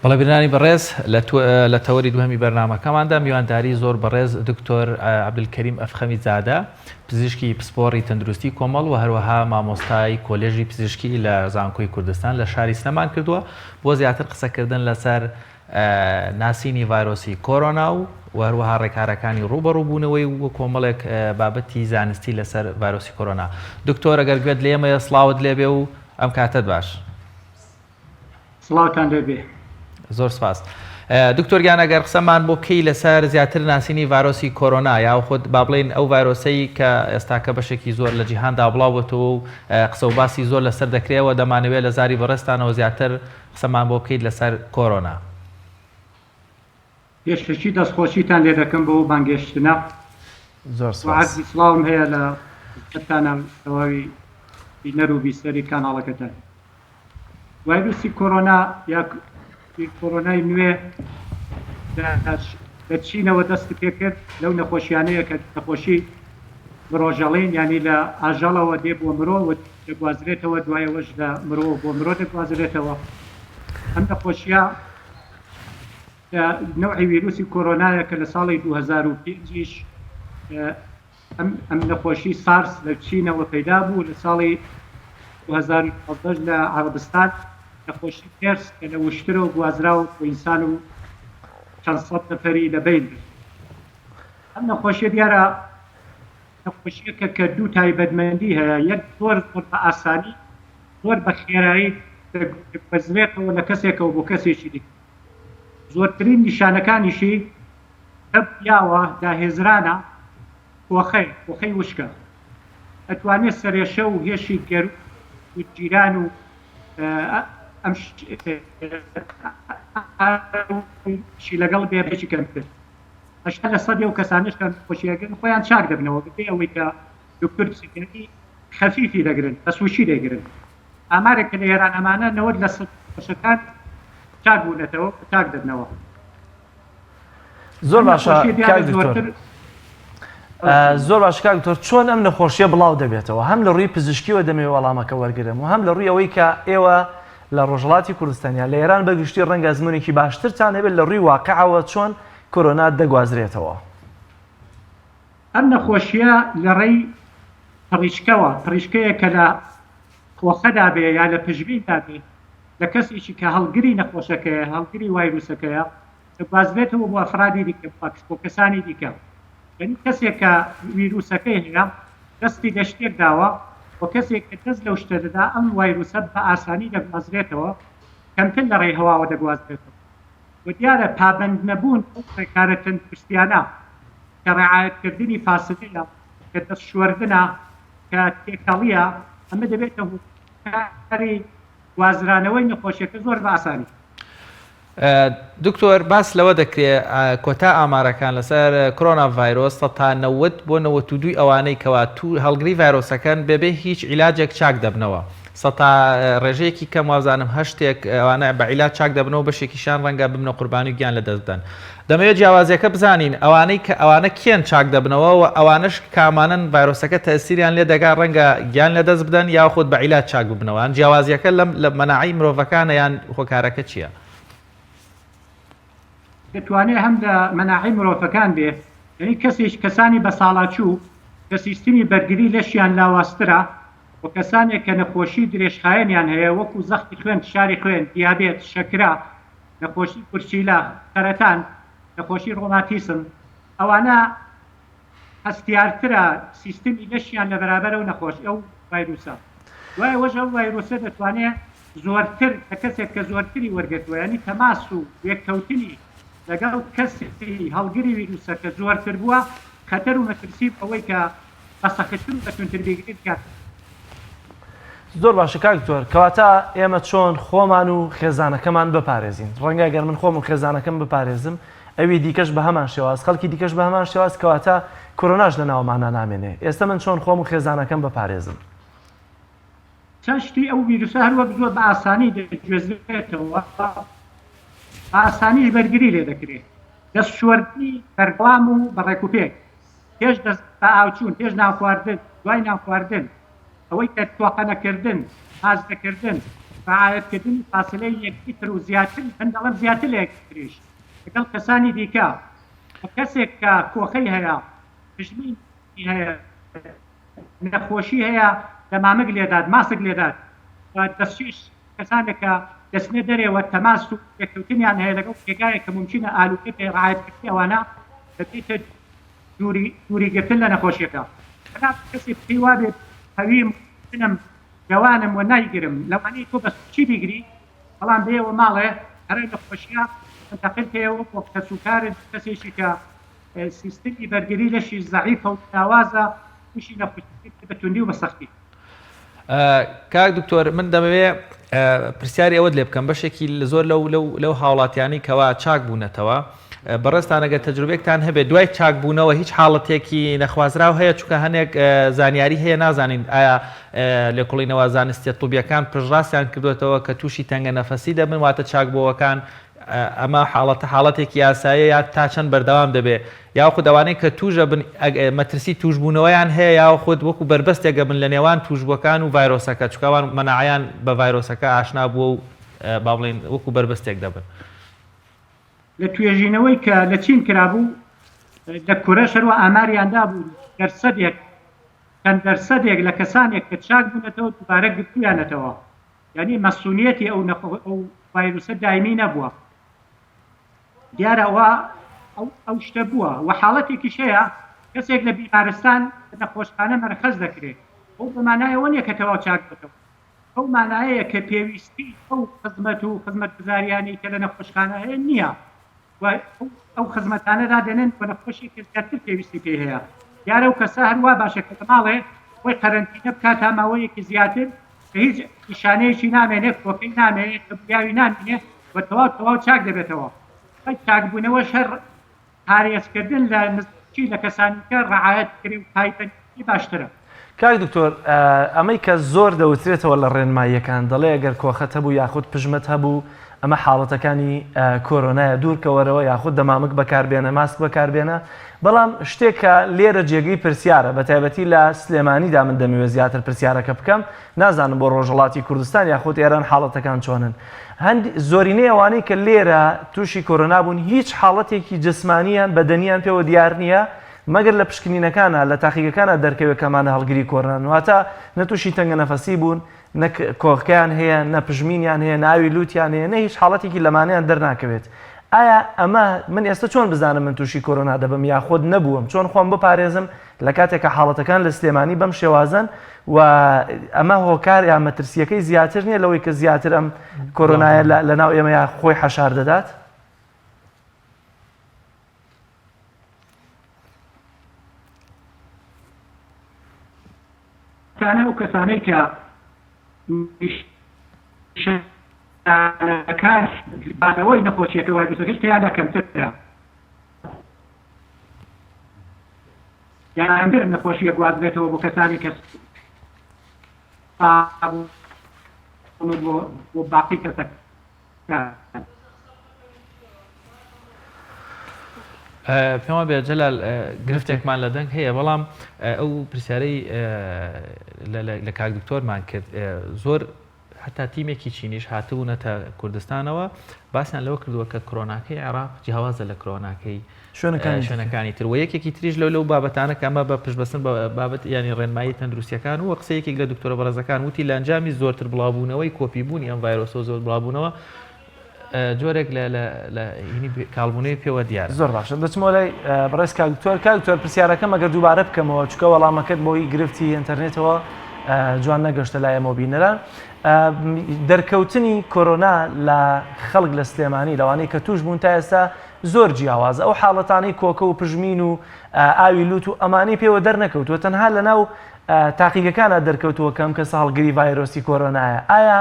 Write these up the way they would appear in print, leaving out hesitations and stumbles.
بەڵێ بینەرانی بەڕێز لە تەوەری دووهەمی بەرنامەکەماندا میوانداری زۆر بەڕێز دکتۆر عەبدولکەریم ئەفخەمی زادە پزیشکی پسپۆڕی تەندروستی کۆمەڵ و هەروەها مامۆستای کۆلێژی پزیشکی لە زانکۆی کوردستان لە شاری سنەمان کردووە بۆ زیاتر قسەکردن لەسەر ناسینی ڤایرۆسی کۆرۆنا و و هەروەها ڕێکارەکانی ڕووبەڕووبوونەوەی و کۆمەڵێک بابەتی زانستی لەسەر ڤایرۆسی کۆرۆنا. دکتۆر ئەگەر گوێت لێمەیە سڵاوت لێبێ و ئەم کاتەت باش. سڵاوتان لێ بێ. زۆر سپاس. دکتۆر گیان ئەگەر قسەمان بۆ بکەی لەسەر زیاتر ناسینی ڤایرۆسی کۆرۆنا یاخود با بڵێین ئەو ڤایرۆسەی کە ئێستاکە بەشێکی زۆر لە جیهاندا بڵاو بۆتەوە و قسە و باسی زۆر لەسەر دەکرێەوە دەمانەوێت لە زاری بەڕێزتانەوە زیاتر قسەمان بۆ بکەیت لەسەر کۆرۆنا. پێشەکی دەستخۆشیتان لێ دەکەم بۆ ئەو بانگێشتنە زۆر و سپاس. عەرزی سڵاوم هەیە لە خزمەتتانا و تەواوی بینەر و بیسەری کاناڵەکەتان. ڤایرۆسی کۆرۆنا یا کۆرۆنای نوێ لە چینەوە دەستی پێکرد لەو نەخۆشیانەیە کە نەخۆشی مرۆژەڵین یانی لە ئاژەڵەوە دێ بۆ مرۆ و دەگوازرێتەوە دوایەوەش لە مرۆ بۆ مرۆ دەگوازرێتەوە ئەم نەخۆشیە کە نەوعی ویروسی کۆرۆنایە کە لە ساڵی 2005 یش ئەم ئەم نەخۆشی سارس لە چینەوە پەیدا بوو لە ساڵی 2012 لە عەرەبستان نەخۆشی مێرس کە لە وشترەوە گوازراوە بۆ ئینسان و چەند سەد نەفەری لە بەین برد. ئەم نەخۆشیە دیارە نەخۆشیەکە کە دوو تایبەتمەندی هەیە یەک زۆر زۆر بە ئاسانی زۆر بە خێرایی دەگوازرێتەوە لە کەسێکەوە بۆ کەسێکی دیکە زۆرترین نیشانەکانیشی تەپ یاوە داهێزرانە کۆخەیە، کۆخەی وشکە، ئەتوانێ سەرێشە و هێشی گەروو و جیران و ئەم شی لەگەڵ بێ بێکی کەمتر. 80 لە سەدی ئەو کەسانەش کە نەخۆشی ئەگرن خۆیان چاک دەبنەوە بەبێ ئەوەی کە دکتۆر بچێت، یانی خەفیفی دەگرن، بە سووکی دەیگرن. ئامارێک کە لە ئێران ئەمانە 90 لە سەد نەخۆشەکان چاک بوونەتەوە و چاک دەبنەوە. زۆر باشە کاک دکتۆر زۆر باش کاک دکتۆر چۆن ئەم نەخۆشیە بڵاو دەبێتەوە هەم لە ڕووی پزیشکیەوە دەمەوێت وەڵامەکە وەرگرم و هەم لە ڕووی ئەوەی کە ئێوە لە ڕۆژهەڵاتی کوردستان یا لە ئێران بەگشتی ڕەنگە ئەزمونێکی باشترتان هەبێت لە ڕووی واقعەوە چۆن کۆرۆنا دەگوازرێتەوە. ئەم نەخۆشیە لە ڕێی پڕیشکەوە، پڕیشکەیەک کە لە کۆخەدا بێ یا لە پژمیندا بێ لە کەسێکی کە هەڵگری نەخۆشەکەیە، هەڵگری وایروسەکەیە، دەگوازرێتەوە بۆ ئەفرادی دیکە، بۆ کەسانی دیکە. یانی کەسێک کە ویروسەکەی هەیە دەستی لە شتێک داوە و کەسێک کە دەست لەو شتە دەدا ئەم وایروسە بە ئاسانی دەگوازرێتەوە، کەمتر لە ڕێی هەواوە دەگوازرێتەوە. و دیارە پابەند نەبوون بەو ڕێکارە تەندروستیانە کە ڕعایەتکردنی فاسلەیە، کە دەست شۆردنە، کە تێکەڵییە، ئەمە دەبێتە هۆکاری گوازرانەوەی نەخۆشیەکە زۆر بە ئاسانی. دکتۆر باس لەوە دەکرێ کۆتا ئامارەکان لەسەر کرۆنا ڤایرۆس سەتا 90 بۆ 92 ئەوانەی کەوا تو هەڵگری ڤایرۆسەکەن بەبێ هیچ عیلاجێک چاک دەبنەوە سەتا ڕێژەیەکی کەم وابزانم هەشتێک ئەوانە بە عیلاج چاک دەبنەوە بەشێکیشان ڕەنگە ببنە قوربانی و گیان لەدەست بدەن دەمەوێت جیاوازیەکە بزانین ئەوانەی کە ئەوانە کێن چاک دەبنەوە و ئەوانەش کامانەن ڤایرۆسەکە تەئسیریان لێ دەگا ڕەنگە گیان لەدەست بدەن یاخود بە عیلاج چاک ببنەوە یان جیاوازیەکە لەم لە مەناعەی مرۆڤەکانە یان هۆکارەکە چیە؟ دەتوانێ هەم لە مەناعەی مرۆڤەکان بێ یانی کەسێک کەسانی بەساڵاچوو کە سیستمی بەرگری لەشیان لاوازترە و کەسانێک کە نەخۆشی درێژخایەنیان هەیە وەکو زەختی خوێن فشاری خوێن دیابێت شەکرە نەخۆشی گورچیلە، سەرەتان، نەخۆشی ڕۆماتیسم، ئەوانە هەستیارترە سیستمی لەشیان لە بەرابەر ئەو نەخۆش ئەو ڤایروسە. دوای ئەوەش ئەو ڤایروسە دەتوانێ زۆرتر لە کەسێک کە زۆرتری وەرگرتووە یانی تەماس و وێککەوتنی لەگەڵ کەسی هەڵگری ویروسەکە زۆرتر بووە خەتەر و مەترسی ئەوەی کە بە سەختتر و بە توندتر بیگرێت زیاتر. زۆر باشە کاک دکتۆر کەواتە ئێمە چۆن خۆمان و خێزانەکەمان بپارێزین ڕەنگە گەر من خۆم و خێزانەکەم بپارێزم ئەوی دیکەش بە هەمان شێواز خەڵکی دیکەش بە هەمان شێواز کەواتە کۆرۆناش لە ناوماندا نامێنێ ئێستا من چۆن خۆم و خێزانەکەم بپارێزم؟ چەند شتی ئەو ویروسە هەروەک زۆر بە ئاسانی دەگوێزرێتەوە بە ئاسانیش بەرگری لێ دەکرێت دەست شۆردنی بەردەوام و بە ڕێکوپێک پێش دەست بە ئاوچوون، پێش نانخواردن، دوای نانخواردن، ئەوەی کە تۆقە نەکردن، ماچ نەکردن. ڕعایەتکردنی فاسلەی یەک میتر و زیاتر، من دەڵێم زیاتر لە یەک میتریش لەگەڵ کەسانی دیکە، و کەسێک کە کۆخەی هەیە، پژمینی هەیە، نەخۆشی هەیە دەمامک لێدات، ماسک لێدات، و دەستکێش کەسانێک کە دەچنە دەرێ و تەماس و پێکەوتنیان هەیە لەگەڵ جێگایەک کە مومکینە ئالوودە بێ، ڕعایەتکردنی ئەوانە دەبێتە دووری دووری گرتن لە نەخۆشیەکە. بەلام کەسێک پێی وابێت قەویم و منم جەوانم و نایگرم لەوانەیە تۆ بە سوچی بیگری بەڵام بێیەوە ماڵێ هەر نەخۆشیە منتەقل کەیەوە بۆ کەسوکارت کەسێکی کە سیستمی بەرگری لەشی زەعیفە و لاوازە تووشی نەخۆشی بە توندی و بە سەختی. کاک دکتۆر من دەمەوێ پرسیاری ئەوەت لێ بکەم بەشێکی زۆر لەو لەو لەو هاوڵاتیانی کەوا چاک بوونەتەوە بەڕێزتان ئەگەر تەجروبێکتان هەبێت دوای چاکبوونەوە هیچ حاڵەتێکی نەخوازراو هەیە چونکە هەنێک زانیاری هەیە نازانین ئایا لێکۆڵینەوە زانستیە طبیەکان پشتڕاستیان کردوێتەوە کە تووشی تەنگە نەفەسی دەبن واتە چاکبووەکان ئەمە حاڵەتە حاڵەتێکی یاساییە یا تا چەند بەردەوام دەبێ یاخود ئەوانەی کە تووشە بن مەترسی توشبوونەوەیان هەیە یاخود وەکو بەربەستێکە بن لە نێوان توشبووەکان و ڤایرۆسەکە چونکە ئەوان مەناعەیان بە ڤایرۆسەکە ئاشنا بووە و با بڵێین وەکو بەربەستێک دەبن. لە توێژینەوەی کە لە چین کرابوو لە کورەش هەروا ئاماریان دابوو دەرسەدێک چەند دەرسەدێک لە کەسانێک کە چاک بوونەتەوە دووبارە گرتوویانەتەوە یانی مەسونیەتی ئەو ئەو ڤایروسە دایمی نەبووە دیارە ئەوە ئەو شتە بووە و حاڵەتێکیش هەیە کەسێک لە بیمارستان لە نەخۆشخانە مەرەخەس دەکرێت ئەو بە مانای ئەوە نییە کە تەواو چاک بێتەوە بەو مانایەیە کە پێویستی ئەو خزمەت و خزمەتگوزاریانەی کە لە نەخۆشخانە هەیە نییە و ئەو خزمەتانە دادەنێن بۆ نەخۆشێک کە زیاتر پێویستی پێی هەیە. دیارە ئەو کەسە هەر وا باشە کە لە ماڵێ خۆی قەرەنتینە بکات تا ماوەیەکی زیاتر کە هیچ نیشانەیەکی نامێنێ، کۆکەی نامێنێ، تەبوویاوی نامینێ و تەواو تەواو چاک دەبێتەوە. دوای چاکبوونەوەش هەر پارێزکردن لە نزیکی لە کەسانی تر ڕەعایەت بکرێ و پایبەندی باشترە. کاک دکتۆر ئەمەی کە زۆر دەوترێتەوە لە ڕێنماییەکان دەڵێ گەر کۆخەت هەبوو یاخود پژمەت هەبوو ئەمە حاڵەتەکانی کۆرۆنایە دوورکەوەرەوە یاخود دەمامک بەکاربێنە ماسک بەکاربێنە بەڵام شتێک کە لێرە جێگەی پرسیارە بە تایبەتی لە سلێمانیدا من دەمەوێت زیاتر پرسیارەکە بکەم نازانم بۆ ڕۆژهەڵاتی کوردستان یاخود ئێران حاڵەتەکان چۆنن هەند زۆرینەی ئەوانەی کە لێرە تووشی کۆرۆنا بوون هیچ حاڵەتێکی جسمانیان بەدەنیان پێوە دیار نییە مەگەر لە پشکنینەکانا لە تاقیگەکانا دەرکەوێت کە ئەمانە هەڵگری کۆرۆنان واتە نە تووشی تەنگە نەفەسی بوون نە کۆکەیان هەیە نە پژمینیان هەیە نە ئاوی لوتیان هەیە نە هیچ حاڵەتێکی لەمانەیان دەرناکەوێت ئایا ئەمە من ئێستا چۆن بزانم من تووشی کۆرۆنا دەبم یاخود نەبووم چۆن خۆم بپارێزم لە کاتێک کە حاڵەتەکان لە سلێمانی بەم شێوازەن و ئەمە هۆکار یا مەترسیەکەی زیاتر نییە لەوەی کە زیاتر ئەم کۆرۆنایە لە ناو ئێمەیا خۆی حەشار دەدات؟ کەسانە ئەو کەسانەی کە نیشانەکان بانەوەی نەخۆشیەکە ڤایرۆسەکەش تیادا کەمترە. یان کەمتر نەخۆشی ئەگوازرێتەوە بۆ کەسانی کە بۆ باقی کەسەکان. پێم وابێ جەلال گرفتێکمان لە دەنگ هەیە بەڵام ئەو پرسیارەی لە کاک دکتۆرمان کرد زۆر هەتا تیمێکی چینیش هاتبوونەتە کوردستانەوە باسیان لەوە کردووە کە کرۆناکەی عێراق جیاوازە لە کرۆناکەی شوێنەکانی تر و یەکێکی تریش لەو لەو بابەتانە کە ئەمە بە پشتبەستن بە بابەت یانی ڕێنمایی تەندروستیەکان و قسە یەکێک لە دکتۆرە بەڕێزەکان وتی لە ئەنجامی زۆرتر بڵاوبوونەوەی کۆپیبوونی ئەم ڤایرۆسەوە زۆر بڵاوبوونەوە جۆرێک لە لە لە هینی کاڵبوونەوەی پێوە دیارە. زۆر باشە دەچمەوە لای بەڕێز کاک دکتۆر. کاک دکتۆر پرسیارەکەم ئەگەر دووبارە بکەمەوە چونکە وەڵامەکەت بۆی گرفتی ئینتەرنێتەوە جوان نەگەشتە لای ئێمەو بینەران. دەرکەوتنی کۆرۆنا لە خەڵک لە سلێمانی لەوانەی کە توش بوون تا ئێستا زۆر جیاوازە ئەو حاڵەتانەی کۆکە و پژمین و ئاوی لوت و ئەمانەی پێوە دەرنەکەوتووە تەنها لەناو تاقیگەکانە دەرکەوتووە کە ئەم کەسە هەڵگری ڤایرۆسی کۆرۆنایە ئایا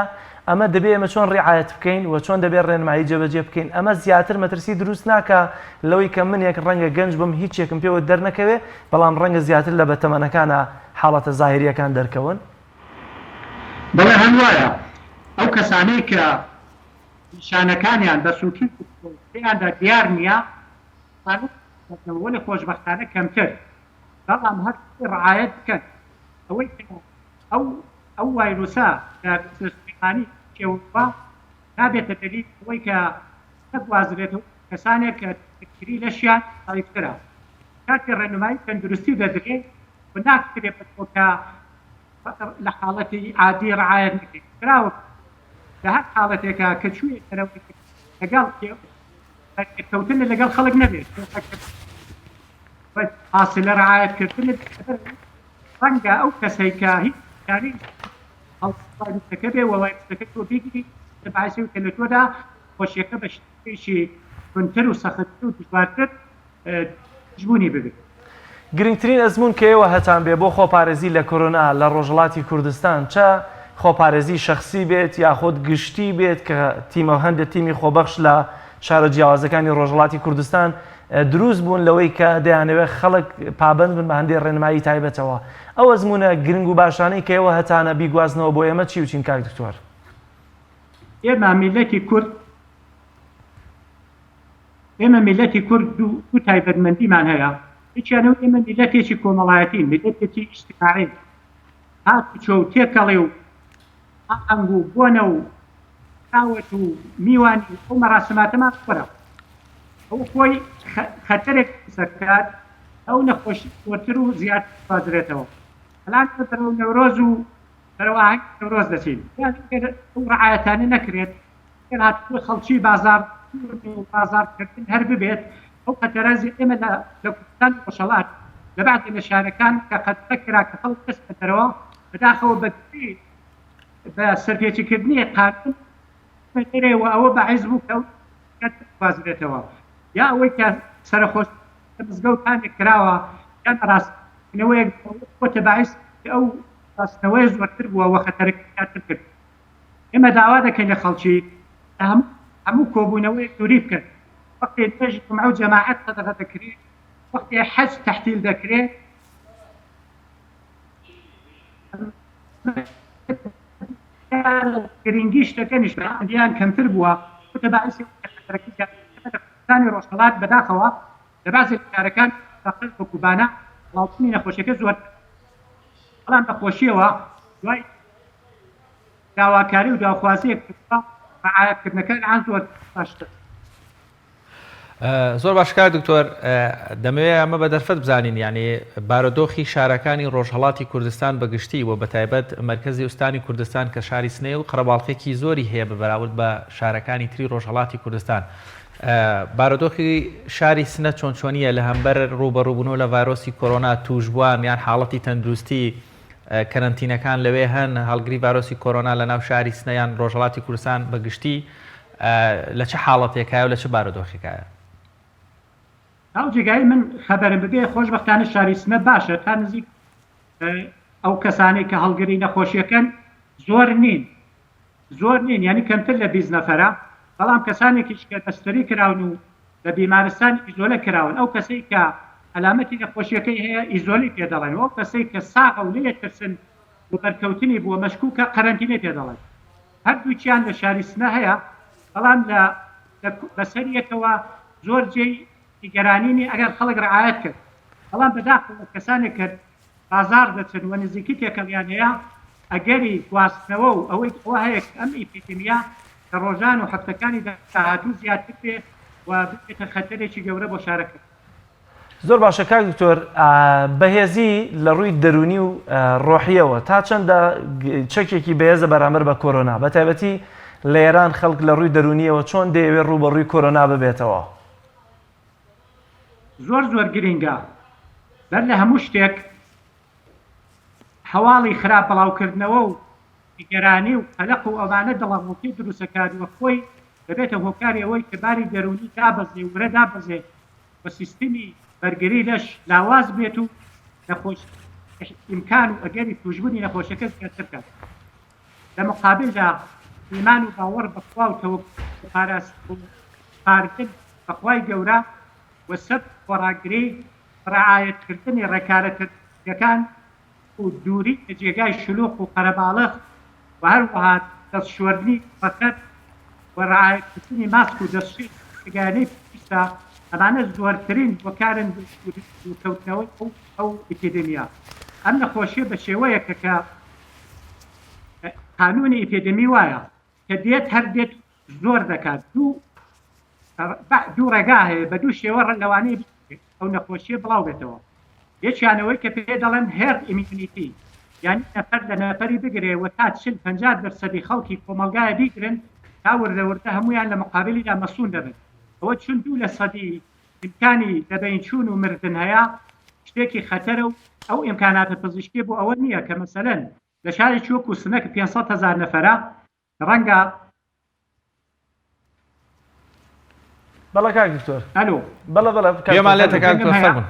ئەمە دەبێ ئێمە چۆن ڕیعایەت بکەین و چۆن دەبێ ڕێنمایی جێبەجێ بکەین ئەمە زیاتر مەترسی دروست ناکا لەوەی کە منێک ڕەنگە گەنج بم هیچێکم پێوە دەرنەکەوێ بەڵام ڕەنگە زیاتر لە بەتەمەنەکانە حاڵەتە زاهیریەکان دەرکەون؟ بەڵێ هەر وایە ئەو کەسانەی کە نیشانەکانیان بە سوکی و پێیاندا دیار نییە دەتوانن وەلێ خۆشبەختانە کەمتر بەڵام هەر ڕعایەت بکەن ئەوەی کە ئەو ئەو ڤایرۆسە لە سلێمانی. شێوە نابێتە دەلیل ئەوەی کە نەگوازرێتەوە کەسانێک کە بەرگری لەشیان زەعیفترە. کاتێ ڕێنمایی تەندروستی دەدرێ و ناکرێ بە تۆ کە لە حاڵەتی عادی ڕعایەت نەکەی. کراوە لە هەر حاڵەتێکا کە چوویە دەرەوە لەگەڵ بەرکەوتنت لەگەڵ خەڵک نەبێت. فاسلە ڕعایەت کردنت ڕەنگە ئەو کەسەی کە هیچ نیشانەی هەڵ ڤایرۆسەکە بێ و ڤایرۆسەکە تۆ بیگری دەبێتە باعیسی ئەوەی کە لە تۆدا نەخۆشیەکە بە شێوەیەکی توندتر و سەختتر و دژوارتر تووشبوونی ببێت. گرنگترین ئەزموون کە ئێوە هەتان بێ بۆ خۆپارێزی لە کۆرۆنا لە ڕۆژهەڵاتی کوردستان چە خۆپارێزی شەخسی بێت یاخود گشتی بێت کە تیمە هەندێ تیمی خۆبەخش لە شارە جیاوازەکانی ڕۆژهەڵاتی کوردستان دروست بوون لەوەی کە دەیانەوێت خەڵک پابەند بن بە هەندێ ڕێنمایی تایبەتەوە ئەو ئەزموونە گرنگ و باشانەی کە ئێوە هەتانە بیگوازنەوە بۆ ئێمە چی و چین کاک دکتۆر؟ ئێمە میللەتی کورد ئێمە میللەتی کورد دوو تایبەتمەندیمان هەیە، یەکیان ئەوەی ئێمە میللەتێکی کۆمەڵایەتین، میللەتێکی ئیجتیماعین، هاتوچۆ و تێکەڵی و ئاهەنگ و بۆنە و داوەت و میوانی و ئەو مەراسماتەمان زۆرە. ئەوە خۆی خەتەرێک دروست دەکات ئەو نەخۆشی زۆرتر و زیاتر بگوازرێتەوە. ئەلان ئێمە بەرەو نەورۆز و بەرەو ئاهەنگی نەورۆز دەچین. یان ئەگەر ئەو ڕعایەتانە نەکرێت، ئەگەر هاتوچۆی خەڵکی بازاڕ و بازاڕکردن هەر ببێت، ئەو خەتەرە زی ئێمە لە لە کوردستانی ڕۆژهەڵات لە بەعزێ لە شارەکان کە قەدەغە کرا کە خەڵک بچنە دەرەوە، بەداخەوە بە گشتی بە سەرپێچیکردنی قانوون چونە دەرێ و ئەوە باعیس بوو کە ئەو نەخۆشیە بگوازرێتەوە یا ئەوەی کە سەرەخۆشی لە مزگەوتانێک کراوە یا مەراسیمەوەیەک بۆتە باعیس کە ئەو گواستنەوەیە زۆرتر بووە و خەتەرەکە زیاتر کرد. ئێمە داوا دەکەین لە خەڵکی کە هەموو کۆبوونەوەیەک دووری بکەن. وەختێ نوێژی جومعە و جەماعەت قەدەغە دەکرێ، وەختێ حەج تەحتیل دەکرێ، گرینگی شتەکە نیشاندیان کەمتر بووە، بۆتە باعیسی ئەوەی کە خەتەرەکە زیاتر بێت. ئێمە لە کوردستانی ڕۆژهەڵات بەداخەوە لە بەعزێ لە شارەکان سەقز وەکوو بانە بڵاوبوونی نەخۆشیەکە زۆرتر، بەڵام بە خۆشیەوە دوای داواکاری و داوخوازیەک کردووە ڕعایەت کردنەکە الان زۆر باشتر. زۆر باش کاک دکتۆر دەمەوێت ئەمە بە دەرفەت بزانین یعنی بارودۆخی شارەکانی ڕۆژهەڵاتی کوردستان بە گشتی و بەتایبەت مەرکەزی ئوستانی کوردستان کە شاری سنەیە و قەرەباڵخێکی زۆری هەیە بە بەراورد بە شارەکانی تری ڕۆژهەڵاتی کوردستان بارودۆخی شاری سنە چۆن چۆنیە لە هەمبەر ڕووبەڕووبوونەوە لە ڤایرۆسی کۆرۆنا تووشبووان یان حاڵەتی تەندروستی کەرەنتینەکان لەوێ هەن هەڵگری ڤایرۆسی کۆرۆنا لە ناو شاری سنە یان ڕۆژهەڵاتی کوردستان بە گشتی لە چ حاڵەتێکایە و لە چ بارودۆخێکایە؟ تا ئەو جێگایەی من خەبەرم ببێ خۆشبەختانە شاری سنە باشە تا نزیک ئەو کەسانەی کە هەڵگری نەخۆشیەکەن زۆر نین زۆر نین یانی کەمتر لە 20 نەفەرە بەڵام کەسانێکیش کە بەستەری کراون و لە بیمارستان ئیزۆلە کراون ئەو کەسەی کە عەلامەتی نەخۆشیەکەی هەیە ئیزۆلەی پێ دەڵێن و ئەو کەسەی کە ساغە و لێ ترسن و بەرکەوتنی بووە مەشکوکە قەرەنتینەی پێ دەڵێن هەردووکیان لە شاری سنە هەیە بەڵام لە بەسەر یەکەوە زۆر جێی نیگەرانی نیە ئەگەر خەڵک ڕعایەت کرد بەڵام بەداخەوە کەسانێک کە بازاڕ دەچن و نزیکی تێکەڵیان هەیە، ئەگەری گواستنەوە و ئەوەی ئەوە هەیە کە ئەم ئیپیدیمیە لە ڕۆژان و هەفتەکانی داهاتوو زیاتر بێ و ببێتە خەتەرێکی گەورە بۆ شارەکە. زۆر باشە کاک دکتۆر بەهێزی لە ڕووی دەروونی و ڕۆحیەوە تا چەندە چەکێکی بەهێزە بەرامبەر بە کۆرۆنا بە تایبەتی لە ئێران خەڵک لە ڕووی دەروونیەوە چۆن دەیەوێت ڕووبەڕووی کۆرۆنا ببێتەوە؟ زۆر زۆر گرینگە بەر لە هەموو شتێک هەواڵی خراپ بڵاوکردنەوە و نیگەرانی و قەلەق و ئەوانە دڵەڕاوکێ دروستەکات و خۆی دەبێتە هۆکاری ئەوەی کە باری دەروونی دابەزێ و ورە دابەزێ و سیستمی بەرگری لەش لاواز بێت و نەخۆش ئیمکان و ئەگەری تووشبوونی نەخۆشەکە زیاتر بکات. لە مقابلدا ئیمان و باوەڕ بە خوا و تەوەکول و پاراستن و سپاردن بە خوای گەورە و سەبر و خۆڕاگری و ڕعایەت کردنی ڕێکارە تەندروستیەکان و دووری لە جێگای شلوق و قەرەباڵغ و هەروەها دەست شۆردنی ڕەتەب و ڕعایەت کردنی ماسک و دەستشۆی جێگایانەی پێویستە ئەمانە زۆرترین هۆکارن بۆ دوورکەوتنەوەی ئەو ئیپیدێمیا ئەم نەخۆشیە بە شێوەیەکە کە قانوونی ئیپیدێمی وایە. کە دێت هەر دێت زۆر دەکات دوو دوو ڕێگا هەیە بە دوو شێوە لەوانەیە ئەو نەخۆشیە بڵاو بێتەوە یەکیان ئەوەی کە پێ دەڵێن herd immunity یانی نەفەر لە نەفەری بگرێ و تا 40 50 دەرسەدی خەڵکی کۆمەڵگایە بیگرن تا وردە وردە هەمویان لە مقابلیدا مەسوون دەبن ئەوە چون دوو لە سەدی ئیمکانی لەبەین چوون و مردن هەیە شتێکی خەتەرە و ئەو ئیمکاناتە پزیشکیە بۆ ئەوە نییە کە مەسەلەن لە شارێکی وەکو سنە کە 500 هەزار نەفەرە ڕەنگە بەڵێ کاک دکتۆر. ئەلۆ. بەڵێ بەڵێ کاک گوێمان دکتۆر لێتە کاک فەرموو. دکتۆر فەرموون.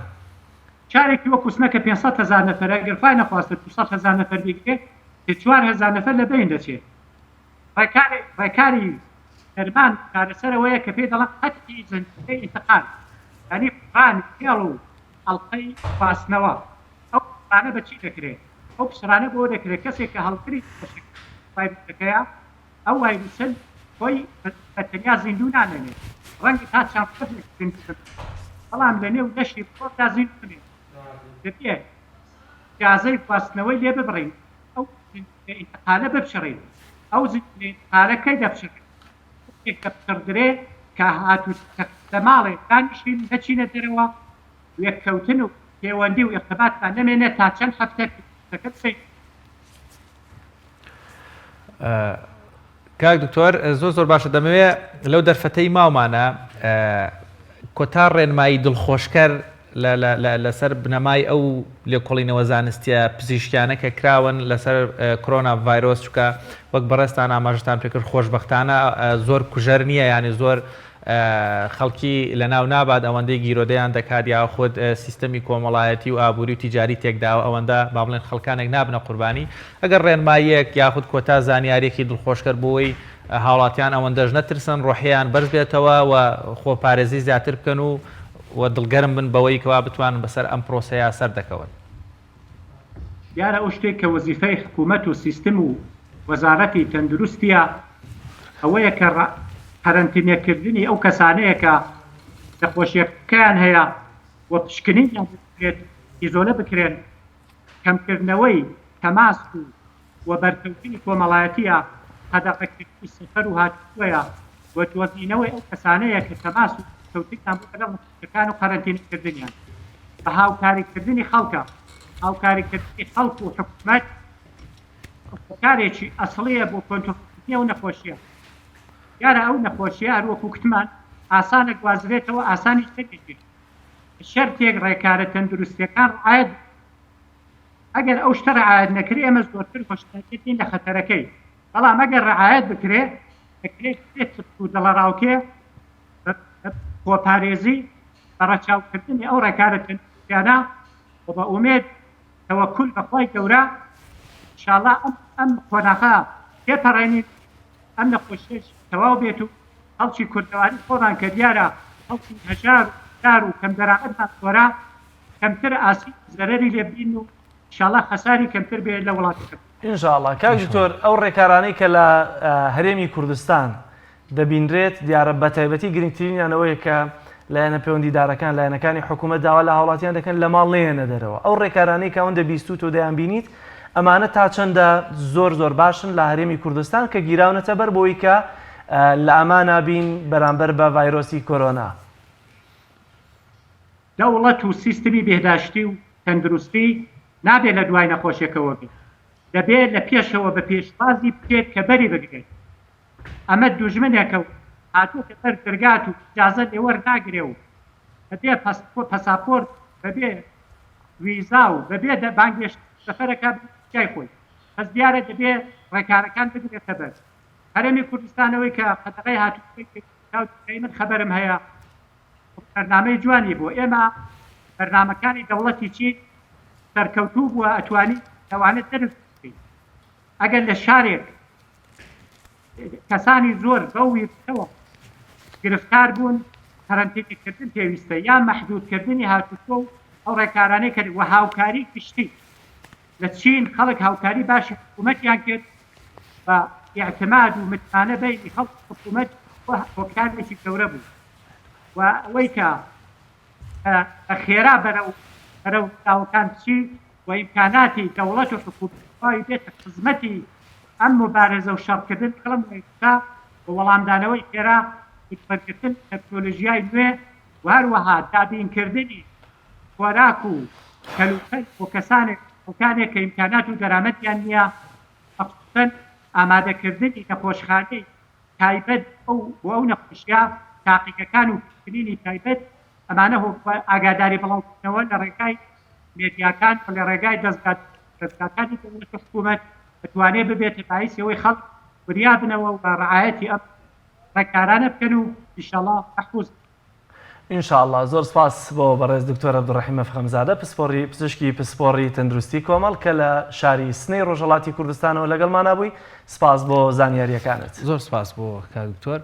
شارێکی وەکو سنە کە 500 هەزار نەفەرە گەر خوای نەخواستە 200 هەزار نەفەر بیگرێ سێ چوار هەزار نەفەر لە بەین دەچێ. ڕێکاری ڕێکاری دەرمان و چارەسەر ئەوەیە کە پێی دەڵێن قەتعی زنجیرەی ئینتقال یانی پچڕانی هێڵ و ئەڵقەی گواستنەوە. ئەو پچڕانە بە چی دەکرێ؟ ئەو پچڕانە بەوە دەکرێ کەسێک کە هەڵگری نەخۆشیەکە ڤایرۆسەکەیە، ئەو ڤایرۆسە خۆی بە تەنیا زیندوو نامێنێ، ڕەنگە تا چەند ڕۆژێک زیندوو بمێنێ، بەڵام لە نێو لەشی مرۆڤدا زیندوو نامێنێ. دەبێ ئیجازەی گواستنەوەی لێ ببڕین، ئەو زنجیرە ئینتقالە بپچڕین. ئەو زنجیرە ئینتقالە کەی دەپچڕێ؟ کاتێک دەپچڕدرێ کە هاتوو لە ماڵێ دانیشین، نەچینە دەرەوە، وێککەوتن و پێوەندی و ئیرتباتمان نەمێنێت تا چەند هەفتە پێویستەکە بچین. کاک دکتۆر زۆر زۆر باشە دەمەوێ لەو دەرفەتەی ماومانە کۆتا ڕێنمایی دڵخۆشکەر لەسەر بنەمای ئەو لێکۆڵینەوە زانستیە پزیشکیانە کە کراون لەسەر کۆرۆنا ڤایرۆس چکە وەک بەڕێزتان ئاماژەتان پێکرد خۆشببختانە زۆر کوژەر نییە یانی زۆر خەڵکی لەناو نابات ئەوەندەی گیرۆدەیان دەکات یاخود سیستەمی کۆمەڵایەتی و ئابووری و تیجاری تێکداوە ئەوەندە با بڵێن خەڵکانێک نابنە قوربانی ئەگەر ڕێنماییەک یاخود کۆتا زانیاریەکی دڵخۆشکەر بۆی هاوڵاتیان ئەوەندەش نەترسن ڕۆحیان بەرز بێتەوە و خۆپارێزی زیاتر بکەن و و دڵگەرم بن بەوەی کەوا بتوانن بەسەر ئەم پرۆسەیە سەردەکەون. دیارە ئەو شتێک کە وەزیفەی حکوومەت و سیستم و وەزارەتی تەندروستیە ئەوەیە کە قەرەنتینە کردنی ئەو کەسانەیە کە نەخۆشیەکەیان هەیە و پشکنینیان بۆ بکرێت، ئیزۆلە بکرێن، کەمکردنەوەی تەماس و و بەرکەوتنی کۆمەڵایەتیە، قەدەغەکردنی سەفەر و هاتوچۆیە و دۆزینەوەی ئەو کەسانەیە کە تەماس و بەرکەوتنیان بووە لەگەڵ نەخۆشەکان و قەرەنتینەکردنیان. بە هاوکاریکردنی خەڵکە. هاوکاریکردنی خەڵک و حکومەت هۆکارێکی ئەسڵیە بۆ کۆنترۆڵکردنی ئەو نەخۆشیە. دیارە ئەو نەخۆشیە هەروەکو کوتمان ئاسانە گوازرێتەوە ئاسانیش دەگیرێت بە شەرتێک ڕێکارە تەندروستیەکان ڕعایەت بکرێت. ئەگەر ئەو شتە ڕعایەت نەکرێ ئێمە زۆرتر هۆشداری دەدەین لە خەتەرەکەی، بەڵام ئەگەر ڕعایەت بکرێ دەکرێت بێ ترس و دڵەڕاوکێ بە خۆپارێزی بە ڕەچاوکردنی ئەو ڕێکارە تەندروستیانە و بە ئومێد تەوەکول بە خوای گەورە ان شاءاللە ئەم ئەم قۆناغە تێپەڕێنین ئەم نەخۆشیەش تەواو بێت و خەڵکی کوردەواری خۆمان کە دیارە خەڵکی هەژار و دار و کەمدەرامەتمان زۆرە کەمتر ئاسیب و زەرەری لێ ببین و ان شاءاللە خەساری کەمتر بێ لە وڵاتەکەمان. ان شاءاللە کاک دکتۆر ئەو ڕێکارانەی کە لە هەرێمی کوردستان دەبینرێت، دیارە بەتایبەتی گرنگترینیان ئەوەیە کە لایەنە پەیوەندیدارەکان، لایەنەکانی حکوومەت داوا لە هاوڵاتیان دەکەن لە ماڵ نەیەنە دەرەوە. ئەو ڕێکارانەی کە ئەوەندە بیستووتە و دەیانبینیت، ئەمانە تا چەندە زۆر زۆر باشن لە هەرێمی کوردستان کە گیراونەتە بەر بۆی کە لە ئەمانا بین بەرامبەر بە ڤایرۆسی کۆرۆنا؟ دەوڵەت و سیستمی بێهداشتی و تەندروستی نابێت لە دوای نەخۆشیەکەوە بێت، دەبێت لە پێشەوە بە پێشوازی بکرێت کە بەری بگرێت. ئەمە دوژمنێکە و هاتۆتە بەر درگات و ئیجازە لێ وەرناگرێ و بەبێ پەساپۆرت و بەبێ ویزا و بەبێ بانگێشت سەفەرەکا بە جای خۆی. بەس دیارە دەبێ ڕێکارەکان بگرێتە بەر. هەرێمی کوردستان ئەوەی کە قەدەغەی هاتوچۆی کرد تا جێگای من خەبەرم هەیە بەرنامەی جوانی بوو. ئێمە بەرنامەکانی دەوڵەتی چین سەرکەوتوو بووە ئەتوانی لەوانە دەرس بگرین. ئەگەر لە شارێک کەسانی زۆر بەو ویروسەوە گرفتار بوون، قەرەنتینەکردن پێویستە یا مەحدودکردنی هاتوچۆ و ئەو ڕێکارانەی کە و هاوکاری گشتی. لە چین خەڵک هاوکاری باشی حکوومەتیان کرد و ئیعتماد و متمانە بەینی خەڵک و حکوومەت هۆکارێکی گەورە بوو و ئەوەی کە بە خێرا بەرەو بەرەو ڕووداوەکان بچی و ئیمکاناتی دەوڵەت و حکوومەت تەواوی بێتە خزمەتی. ئەم موبارزە و شەڕکردن لەگەڵ ئەم ڤایرۆسە و وەڵامدانەوەی خێرا، سوودوەرگرتن لە تەکنۆلۆژیای نوێ و هەروەها دابینکردنی خۆراک و کەلوپەل بۆ کەسانێک و خەڵکانێک کە ئیمکانات و دەرامەتیان نییە، مەخسوسەن ئامادەکردنی نەخۆشخانەی تایبەت بەو بۆ ئەو نەخۆشیە، تاقیگەکان و پشکنینی تایبەت، ئەمانە هۆ ئاگاداری بڵاوکردنەوە لە ڕێگای مێدیاکان و لە ڕێگای دەزگا دەزگاکانی دەوڵەت و حکوومەت دەتوانێ ببێتە بایسی ئەوەی خەڵک وریا بنەوە و ڕعایەتی ئەم ڕێکارانە بکەن و ئیشەڵا مەحفوز بن. ان شاء اللە زۆر سپاس بۆ بەڕێز دکتۆر عبدالرحیم مەفخەمزادە پسپۆڕی پزیشکی پسپۆڕی تەندروستی کۆمەڵ کە لە شاری سنەی ڕۆژهەڵاتی کوردستانەوە لەگەڵمانا بووی سپاس بۆ زانیاریەکانت. زۆر سپاس بۆ کاک دکتۆر.